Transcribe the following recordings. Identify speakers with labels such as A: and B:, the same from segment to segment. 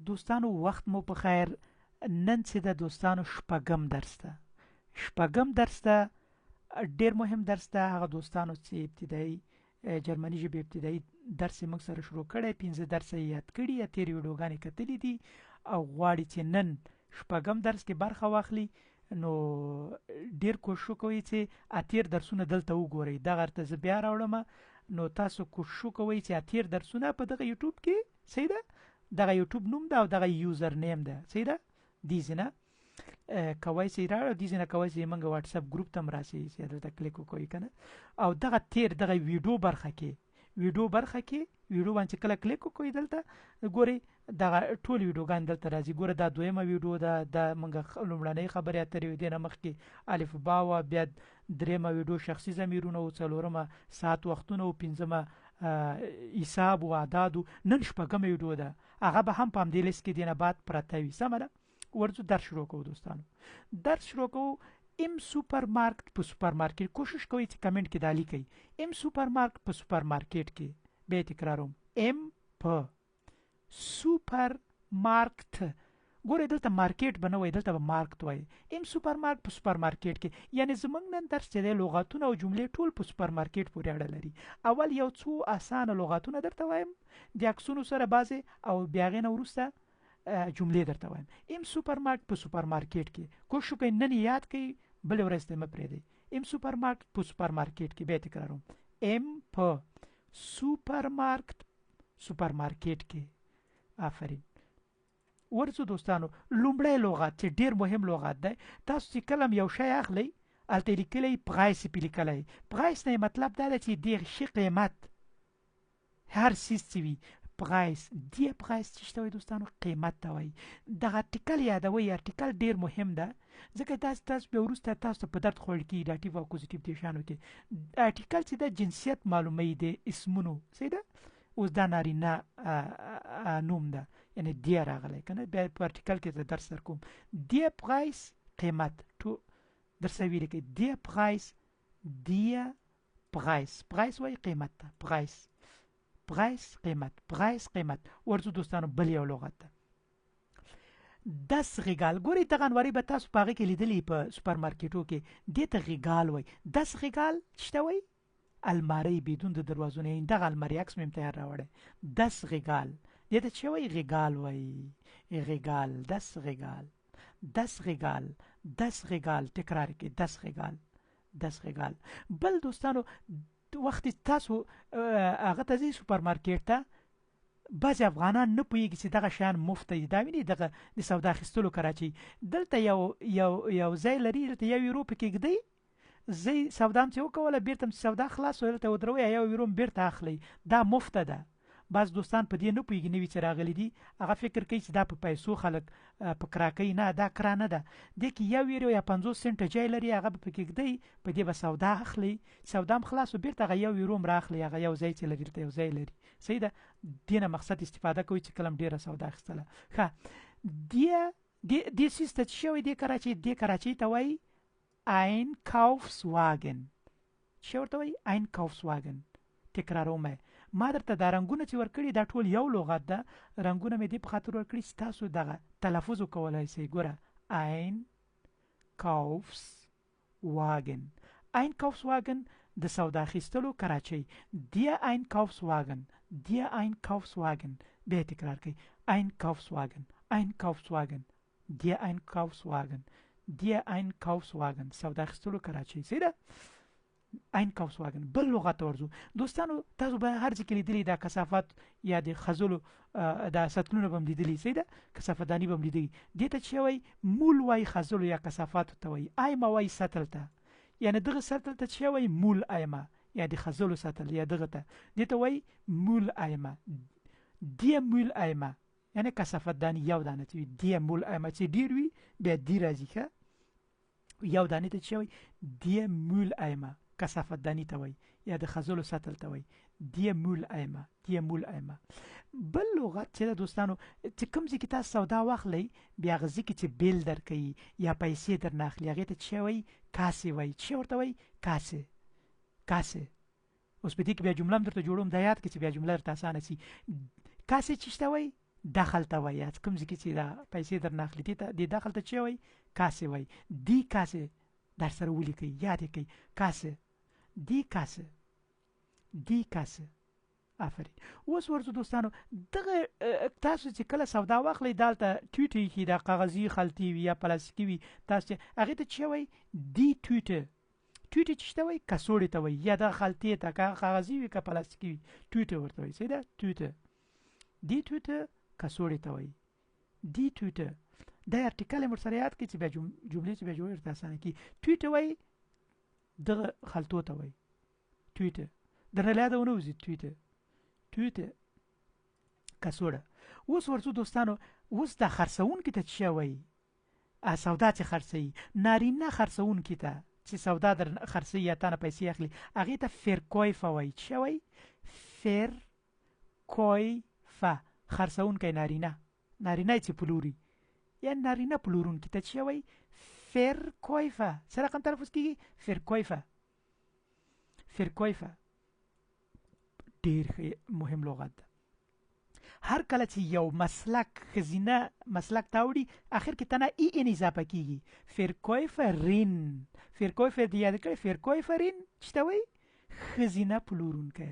A: دوستانو وخت مو په خیر. نن چې د دوستانو شپږم درس ده، شپږم درس ده، ډیر مهم درس ده. هغه دوستانو چې ابتدایي جرمني ژبې ابتدایي درس یې موږ سره شروع کړی، 5 درسه یې یاد کړي یا تېرې ویډیوګانې کتلي دي او غواړي چې نن شپږم درس کې برخه واخلي، نو ډیر کوشش وکوئ چې اتیر درسونه دلته وګورئ. دغه ته زه بیا راوړم، نو تاسو کوشش وکوئ چې اتیر درسونه په دغه یوټیوب کې، صحیح ده، دغه یوټیوب نوم ده او دغه یوزر نیم ده، صحیح ده، دې ځینه کوی سي را دې ځینه کوی سي موږ واتساپ ګروپ ته هم راسي چې دلته کلیک وکوئ که نه. او دغه تیر دغه ویډیو برخه کې، ویډیو برخه کې ویډیو باندې کله کلیک وکوئ دلته ګورئ دغه ټول ویډیوګان دلته راځي. ګوره دا دویمه ویډیو ده، دا موږ لومړنۍ خبرې اترې وې، دې نه مخکې الف با وه، بیا درېیمه ویډیو شخصي ضمیرونه وو، څلورمه ساعت وختونه وو، پنځمه حساب و اعداد وو، نن شپږمه ویډیو ده، هغه به هم په همدې لیست کې دې نه بعد پرته وي. سمه ده، ورځو درس شروع کوو دوستانو. درس شروع کوو. ام سوپرمارکت په سوپرمارکیټ، کوشش کوئ چې کمنټ کې دا لیکئ، ام سوپرمارکت په سوپرمارکیټ کې. بیا تکراروم، ام په سوپرمارکت. ګورئ دلته مارکیټ به نه وایي، دلته به مارکت وایي. ام سوپرمارکت په سوپرمارکیټ کې، یعنې زموږ نن درس چې دی لغاتونه او جملې ټول په سوپرمارکیټ پورې اړه لري. اول یو څو اسانه لغاتونه درته وایم د عکسونو سره بعضې، او بیا هغې نه وروسته جملې درته وایم. ام سوپرمارکت په سوپرمارکیټ کې، کوشش وکړئ نن یې یاد کړئ، بلې ورځ ته مه پرېږدئ. ام سوپرمارکت په سوپرمارکیټ کې، بیا تکراروم، ام په سوپرمارکت سوپرمارکیټ کې. آفرین. ورځو دوستانو، لومړی لغات چې ډیر مهم لغات دی، تاسو چې کله یو شی اخلئ هلته یې لیکلی پرایس یې پرې لیکلی. پرایس نه یې مطلب دا دی چې دې شي قیمت، هر څیز چې وي پرایس، دې پرایس چې شته وایي دوستانو قیمت ته وایي. دغه ارټیکل یادوئ، ارټیکل ډیر مهم ده، ځکه تاسو بیا وروسته تاسو ته په درد خوړل کېږي ډاټیو او اکوزیټیو دې شیانو کې. ارټیکل چې ده جنسیت معلوموي د اسمونو، صحیح ده. اوس دا نارینه نوم ده، یعنې دی راغلی که نه، بیا په ارټیکل کې زه درس درکوم. دی پرایس قیمت، ټو درسره ولیکئ، دی پرایس، دی پرایس، پرایس وایي قیمت ته، پرایس، پرایس قیمت، پرایس قیمت. ورځو دوستانو بل یو لغت ده، دس غیګال. ګورئ دغه انواري به تاسو په هغې کې لیدلي په سوپرمارکیټو کې، دې ته غیګال وایي. دس غیګال څه ته وایي؟ الماری بدون د دروازو نه، یعنې دغه الماری عکس مې هم تیار راوړی. دس غیګال دې ته څه وایي؟ غیګال وایي، غیګال، دس غیګال، دس غیګال، دس غیګال. تکرار کړئ، دس غیګال، دس غیګال. بل دوستانو وخت تاسو هغه ته ځئ سوپرمارکیټ ته، بعضې افغانان نه پوهېږي چې دغه شیان مفته دي. دا ویني دغه د سودا اخیستلو کراچۍ دلته یو ځای لري، دلته یو یورو پکې ږدئ، ځئ سودا هم چې وکوله، بېرته هم چې سودا خلاص شوه دلته ودروئ، یو یورو هم بېرته اخلئ، دا مفته ده. بعض دوستان په دې نه پوهېږي، نوي چې راغلي دي، هغه فکر کوي چې دا په پیسو خلک په کرا کوي. نه، دا کرا نه ده. دې کې یو یورو یا 50 سنټه جای لري، هغه به پکې ږدئ، په دې به سودا اخلئ، سودا هم خلاص شو بېرته هغه یو یورو هم راخلئ، هغه یو ځای چې لري دلته یو ځای لري، صحیح ده. دې نه مقصد استفاده کوي چې کله هم ډېره سودا اخیستله. ښه، دې څیز ته چې شوی، دې کراچۍ، دې کراچۍ ته وایي اینکاوفسواګن. څه ورته وایي؟ اینکاوفسواګن. تکراروم، ما درته دا رنګونه چې ورکړي دا ټول یو لغت ده، رنګونه مې دې په خاطر ورکړي چې تاسو دغه تلفظ وکولای شئ. ګوره اینکاوفسواګن، اینکاوفسواګن د سودا اخیستلو کراچۍ، دی اینکاوفسواګن، دی اینکاوفسواګن. بیا یې تکرار کړئ، اینکاوفسواګن، اینکاوفسواګن، دی اینکاوفسواګن، دی اینکاوفسواګن، سودا اخیستلو کراچۍ، صحیح ده. اینکاوفسواګن. بل لغت ته ورځو دوستانو، تاسو به هر ځای کې لیدلي دا کثافات یا د خزلو دا سطلونه به هم لیدلي، صحیح ده، کثافتداني به هم لیدلي. دې ته چې وایي مول وایي خزلو یا کثافاتو ته وایي، ایمه وایي سطل ته، یعنې دغه سطل ته چې وایي مول ایمه، یا د خزلو سطل یا دغه ته، دې ته وایي مول ایمه، دې مول ایمه، یعنې کثافتداني یو دانه چې وي، دې مول ایمه چې ډېر وي بیا دې راځي. ښه، یو دانې ته چې وایي دې مول ایمه، کثافتداني ته وایي یا د خزلو سطل ته وایي، دې مول ایمه، دې مول ایمه. بل لغت چې ده دوستانو، چې کوم ځای کې تاسو سودا واخلئ بیا هغه ځای کې چې بیل درکوي یا پیسې درنه اخلي هغې ته چې وایي کاسې وایي. چې ورته وایي؟ کاسې، کاسې. اوس په دې کې بیا جمله هم درته جوړوم، دا یاد کړئ چې بیا جمله درته اسانه شي. کاسې چې شته وایي دخل ته وایي، کوم ځای کې چې دا پیسې درنه اخلي دې ته دې دخل ته چې وایي؟ کاسې وایي. die Kasse در سره ولیکئ، یاد یې کړئ، Kasse، die Kasse، die Kasse. آفرین. اوس ورځو دوستانو، دغه تاسو چې کله سودا واخلئ دالته Tüte ایښي، دا کاغذي خلطې وي یا پلاستیکي وي، تاسو چې هغې ته چې وایي؟ die Tüte. Tüte چې ته وایي؟ کڅوړې ته وایي، یا دغه خلطې ته، که کاغذي وي که پلاستیکي وي، Tüte ورته وایي. صحیح ده؟ Tüte، die Tüte کڅوړې ته وایي، die Tüte. دا Artikel یې ورسره یاد کړئ چې بیا جملې چې بیا جوړې ورته اسانه کړي. Tüte وایي دغه خلطو ته وایي، Tüte درنه له یاده ونه وځي، Tüte، Tüte کڅوړه. اوس ورځو دوستانو، اوس دا خرڅوونکي ته څه وایي؟ سودا چې خرڅوي، نارینه خرڅوونکي ته چې سودا در خرڅوي یا تا نه پیسې اخلي، هغې ته Verkäufer وایي. څه وایي؟ Verkäufer، خرڅوونکی نارینه، نارینه چې پلوري یا نارینه پلورونکي ته څه وایي؟ Verkäufer. څه رقم تلفظ کېږي؟ Verkäufer، Verkäufer. ډېر ښه مهم لغت ده. هر کله چې یو مسلک ښځینه مسلک ته اوړي، اخر کې تنه E N اضافه کیږي. Verkäuferin، Verkäufer دې یاد کړی، Verkäuferin چې ته وایي ښځینه پلورونکی،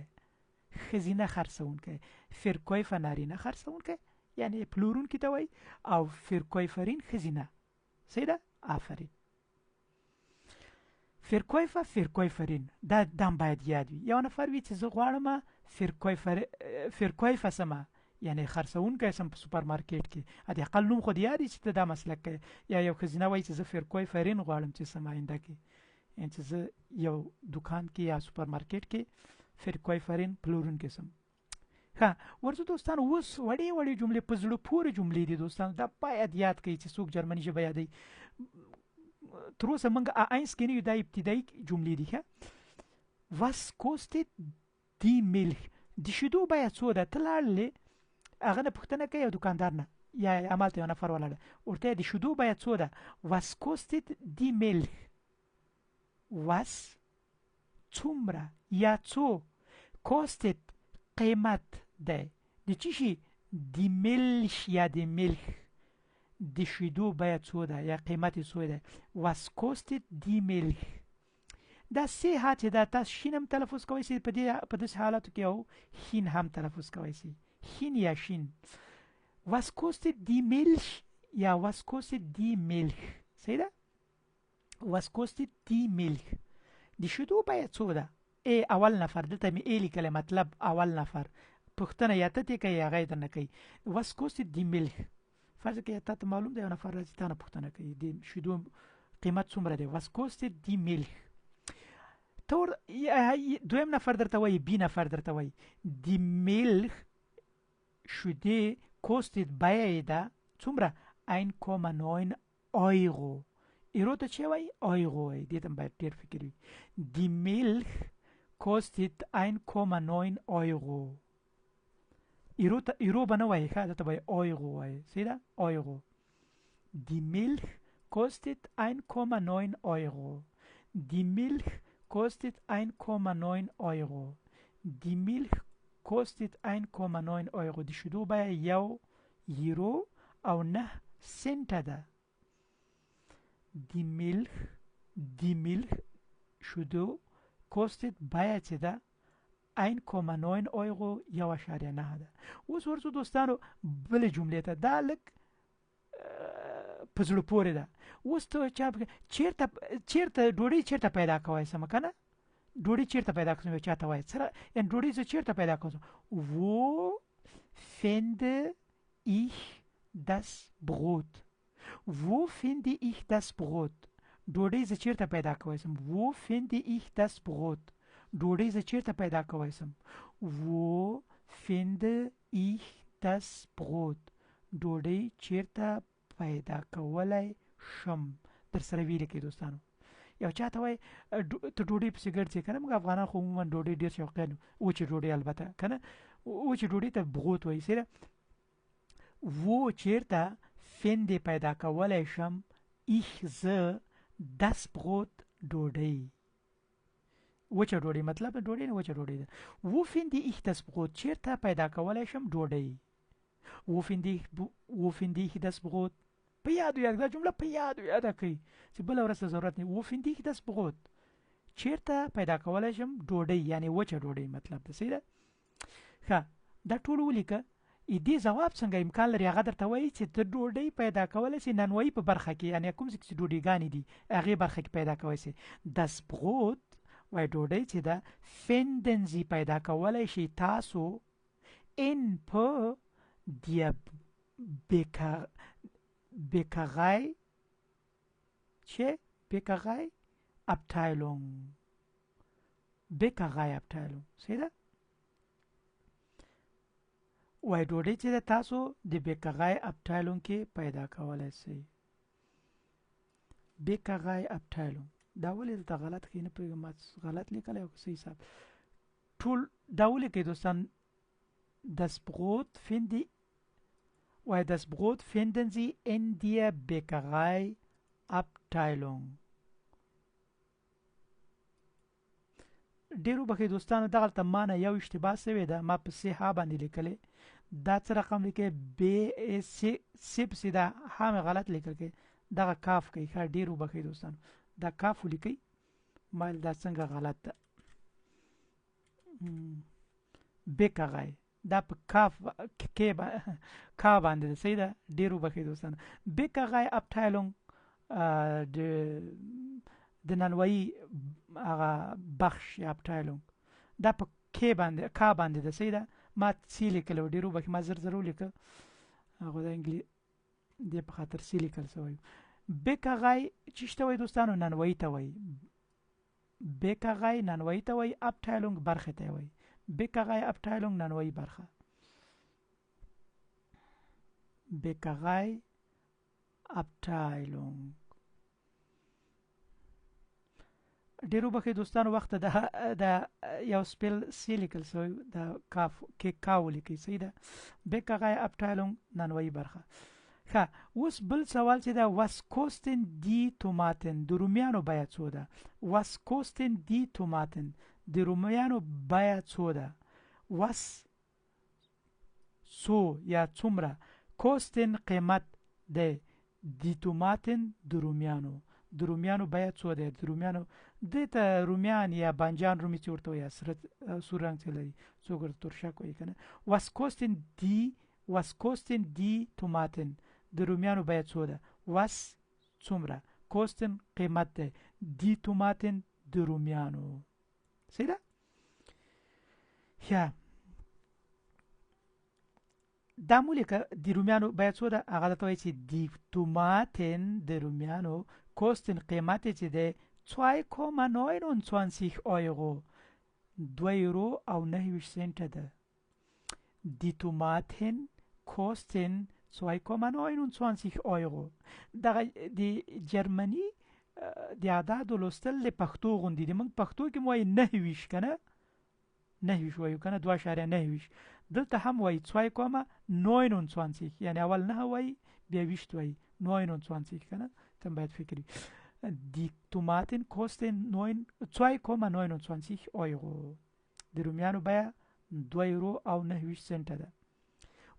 A: ښځینه خرڅوونکی. Verkäufer نارینه خرڅوونکی یعنی پلورونکي ته وایي، او Verkäuferin ښځینه. صحیح ده؟ آفرین. Verkäufer، Verkäuferin، دا دم باید یاد وي. یو نفر وي چې زه غواړم Verkäufer، Verkäufer سمه، یعنی خرڅوونکی سم په سوپرمارکیټ کې، د اقل نوم خو دې یاد چې ته دا مسلک کوې. یا یو ښځینه وایي چې زه Verkäuferin غواړم چې سم آینده کې، یعنی چې زه یو دکان کې یا سوپرمارکیټ کې Verkäuferin پلورونکی سم. ښه ورځو دوستانو، اوس وړې وړې جملې، په زړه پورې جملې دي دوستانو، دا باید یاد کړئ چې څوک جرمني ژبه یادوي. تر اوسه موږ A eins کې نه یو، دا ابتدایي جملې دي. ښه، was kostet die Milch؟ د شیدو بیه څو ده؟ ته لاړلې هغه نه پوښتنه کوي، یو دکاندار نه یا همالته یو نفر ولاړه، ورته د شیدو بیه څو ده؟ was kostet die Milch؟ was څومره یا څو، kostet قیمت دی د چی شي؟ die Milch یا د Milch، د شیدو بیه څو ده یا قیمت یې څو دی؟ was kostet die Milch؟ دا سه ها چې دا تاسو شین هم تلفظ کوئ سي په دې په داسې حالاتو کې، او شین هم تلفظ کوئ سي، شین یا شین. was kostet die Milch یا was kostet die Milch؟ صحیح ده؟ was kostet die Milch؟ د شیدو بیه څو ده؟ ای اول نفر، دلته مې ای لیکلی، مطلب اول نفر پوښتنه یا ته ترې کوې یا هغه یې درنه کوي. was kostet die Milch؟ فرض کړه تا ته معلوم دی، یو نفر راځي تا نه پوښتنه کوي د شیدو قیمت څومره دی، was kostet die Milch؟ ته دویم نفر درته وایي، بی نفر درته وایي die Milch شیدې kostet بیه یې ده څومره؟ 1,9 Euro. ایرو ته چې وایي؟ Euro وایي. دې ته باید ډېر فکر وي. die Milch kostet 1,9 Euro. ایرو ته ایرو به نه وایي، ښه دلته به Euro وایي. صحیح ده؟ Euro. die Milch kostet 1,9 Euro. die Milch kostet 1,9 Euro. die Milch kostet 1,9 Euro. د شیدو بیه یو یورو او نه سنټه ده. die Milch، die Milch شیدو kostet بیه چې ده 1,9 Euro، 1.9 ده. اوس ورځو دوستانو بلې جملې ته، دا لږ په زړه پورې ده. اوس ته چا چیرته چیرته ډوډۍ چیرته پیدا کوی سم که نه؟ ډوډۍ چیرته پیدا کوم؟ یو چاته وایي څه، یعنی ډوډۍ زه چیرته پیدا کوم؟ wo finde ich das Brot؟ wo finde ich das Brot؟ ډوډۍ زه چیرته پیدا کوی سم؟ wo finde ich das Brot؟ ډوډۍ زه چیرته پیدا کوی سم؟ wo finde ich das Brot؟ ډوډۍ چیرته پیدا کولی شم؟ در سره ویلي کوي دوستانو. یو چاته وای ته ډوډۍ پسې ګرځې که نه؟ موږ افغانان خو عموما ډوډۍ ډېر شوقیان یو، وچې ډوډۍ البته که نه، وچې ډوډۍ ته Brot وایي. سره wo چیرته، finde پیدا کولی شم، ich زه، das Brot ډوډۍ، وچه ډوډۍ، مطلب ډوډۍ نه وچه ډوډۍ ده. wo finde ich das Brot؟ چیرته پیدا کولی شم ډوډۍ؟ Wo finde ich wo finde ich das Brot؟ په یادو یاد دا جمله په یادو یاده کړئ چې بله ورځ ته ضرورت نه. Wo finde ich das Brot؟ چیرته پیدا کولی شم ډوډۍ، یعنی وچه ډوډۍ مطلب ده. صحیح ده؟ ښه، دا ټول ولیکه. دې ځواب څنګه امکان لري؟ هغه درته وایي چې ته ډوډۍ پیدا کولی شې نانوایي په برخه کې، یعنی کوم ځای کې چې ډوډۍګانې دي هغې برخه کې پیدا کولی شې. Das Brot وایي ډوډۍ چې ده finden Sie پیدا کولی شئ تاسو in په der Bäckerei چې Bäckerei Abteilung Bäckerei Abteilung. صحیح ده؟ وای ډوډۍ چې ده تاسو د Bäckerei Abteilung کې پیدا کولی شئ. Bäckerei Abteilung دا ولې دلته غلط ښیي؟ نه پوهېږم، ما غلط لیکلی او که صحیح حساب. ټول دا ولیکئ دوستان. Das Brot finde وای das Brot finden Sie in der Bäckerei Abteilung. ډېر وبخښئ دوستانو، دغلته ما نه یو اشتباه سوې ده، ما په سي ها باندې لیکلې، دا څه رقم لیکې؟ بي سي سي پسې دا ها مې غلط لیکل کې، دغه کاف کوي. ښه، ډېر وبخښئ دوستانو، دا کاف ولیکئ، ما دا څنګه غلط ده؟ Bäckerei دا په کاف کې کا باندې ده. صحیح ده؟ ډېر وبخښئ دوستانو. Bäckerei Abteilung د د نانوایي هغه بخش یا Abteilung دا په کې باندې کا باندې ده. صحیح ده؟ ما سی لیکلی و، ډېر وبخښئ، ما زر زر ولیکه، هغه د انګلی دې په خاطر سی لیکل سوی. Bäckerei چې څه ته وایي دوستانو؟ نانوایي ته وایي. Bäckerei نانوایي ته وایي، Abteilung برخې ته وایي. Bäckerei Abteilung نانوایي برخه. Bäckerei Abteilung. ډېر وبخښئ دوستانو، وخت د د یو spell سی لیکل سوی، د کاف کې کا ولیکئ. صحیح ده؟ Bäckerei Abteilung نانوایي برخه. ښه، اوس بل سوال چې ده was kosten die Tomaten؟ د رومیانو بیه څو ده؟ was kosten die Tomaten؟ د رومیانو بیه څو ده؟ was څو یا څومره، kosten قیمت دی، die Tomaten د رومیانو، د رومیانو بیه څو دی؟ د رومیانو دې ته رومیان یا بانجان رومي چې ورته وایي، سره سور رنګ چې لري، څوک ورته ترشک وایي که نه. was kosten die was kosten die Tomaten؟ د رومیانو بیه څو ده؟ was څومره، kosten قیمت دی، die Tomaten د رومیانو. صحیح ده؟ ښه، دا مو لیکه د رومیانو بیه څو ده؟ هغه درته وایي چې die Tomaten د رومیانو kosten قیمت یې چې دی 2,29 Euro، 2 یورو او 29 سنټه ده. Die Tomaten kosten 2,29 Euro. دغه د جرمني د اعدادو لوستل د پښتو غوندې دي. موږ پښتو کې مو وایي 29 که نه، 29 وایو که نه، 2.29. دلته هم وایي 2,29، یعنی اول نه وایي بیا ویشت وایي، 29 که نه، ته باید فکر وي. Die Tomaten kosten 2,29 Euro. د رومیانو بیه 2 یورو او 29 سنټه ده.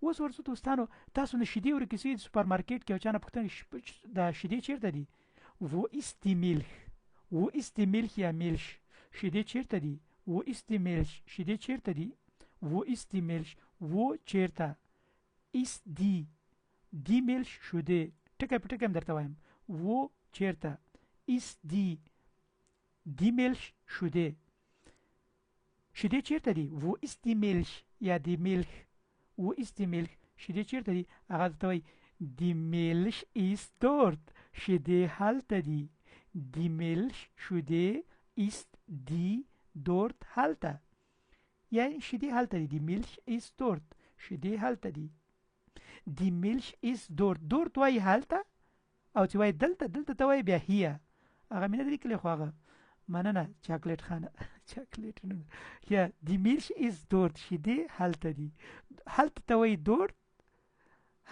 A: اوس ورڅو دوستانو، تاسو نه شیدې ورکې سوي د سوپرمارکیټ کې، او چا نه پوښتنه دا شیدې چیرته دي؟ Wo ist die Milch؟ Wo ist die Milch یا Milch؟ شیدې چیرته دي؟ Wo ist die Milch؟ شیدې چیرته دي؟ Wo ist die Milch؟ Wo چیرته، ist die die Milch شیدې، ټکی په ټکی هم درته وایم. Wo چیرته، ist die die Milch شیدې، شیدې چیرته دي؟ Wo ist die Milch یا die Milch؟ Wo ist die Milch؟ شیدې چیرته دي؟ هغه درته وایي die Milch ist dort، شیدې هلته دي. die Milch شیدې ist die dort هلته، یعنی شیدې هلته دي. die Milch ist dort، شیدې هلته دي. die Milch ist dort، dort وایي هلته، او چې وایي دلته، دلته ته وایي بیا hier. هغه مې نه دی لیکلی خو هغه مننه چاکلیټ خانه چاکلیټ نه. یا die Milch ist dort، شیدې هلته دي. هلته ته وایي dort،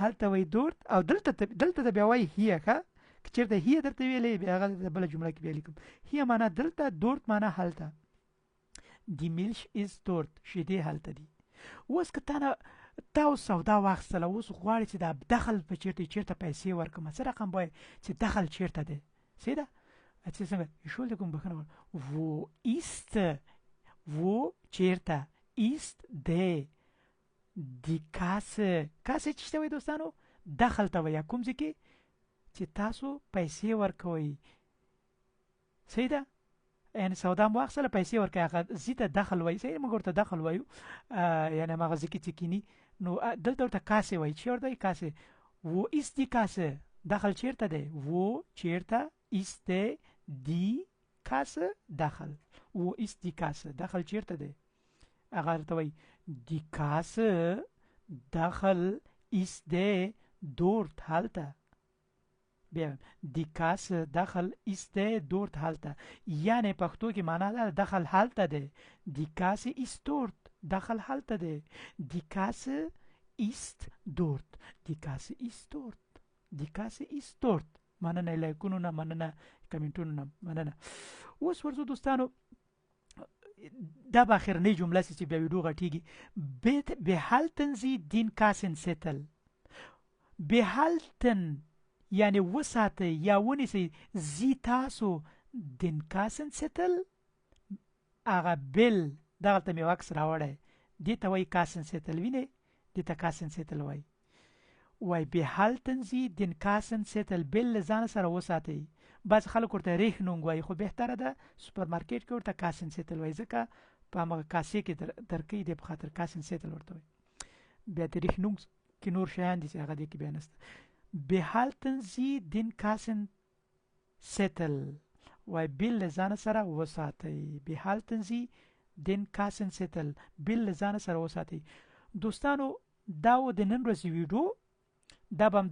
A: هلته وایي dort، او دلته ته، دلته ته بیا وایي hier. ښه، که چېرته hier درته ویلې بیا هغه درته بله جمله کې بیا لیکم. hier معنا دلته، dort معنا هلته. die Milch ist dort، شیدې هلته دي. اوس که تا نه تا اوس سودا واخیستله، اوس غواړې چې دا دخل په چیرته چیرته پیسې ورکړم، څه رقم به چې دخل چیرته دی؟ صحیح ده چې څنګه Entschuldigung بخښنه غواړم. Wo ist، wo چیرته، ist دی، die Kasse، کاسه چې څه وایي دوستانو؟ دخل ته وایي، کوم ځای کې چې تاسو پیسې ورکوئ. صحیح ده، یعنی سودا مو واخیستله پیسې ورکوي، هغه ځي ته دخل وایي. صحیح، موږ ورته دخل وایو، یعنی هماغه ځای کې چې کیني. نو دلته ورته کاسې وایي، چې ورته وایي کاسې. Wo ist die Kasse، دخل چیرته دی؟ wo چیرته، ist دی، die Kasse دخل. Wo ist die Kasse، دخل چیرته دی؟ هغه ورته وایي die Kasse دخل ist دی dort هلته. بیا die Kasse دخل ist دی dort هلته، یعنی پښتو کې معنا دا دخل هلته دی. Die Kasse ist dort، دخل هلته دی. Die Kasse ist dort، die Kasse ist dort، die Kasse ist dort. مننه لایکونو نه، مننه کمنټونو نه، مننه. اوس ورځو دوستانو، دا به اخرنۍ جمله سي چې بیا ویډیو غټیږي. Behalten Sie den Kassenzettel. Behalten یعنی وساتئ یا ونیسئ، Sie تاسو، den Kassenzettel هغه بل دغلته مې عکس راوړی، دې ته وایي Kassenzettel. وینئ دې ته Kassenzettel وایي. وای behalten Sie den Kassenzettel، بل له ځانه سره وساتئ. بعضې خلک ورته Rechnung وایي، خو بهتره ده سوپر مارکیټ کې ورته Kassenzettel وایي، ځکه په همغه کاسې کې درکوي، دې په خاطر Kassenzettel ورته وایي. بیا د Rechnung کې نور شیان دي چې هغه دې کې بیا نشته. Behalten Sie den Kassenzettel، وای بل له ځانه سره وساتئ. Behalten Sie den Kassenzettel، بل له ځانه سره وساتئ. دوستانو دا و د نن ورځې ویډیو، دا به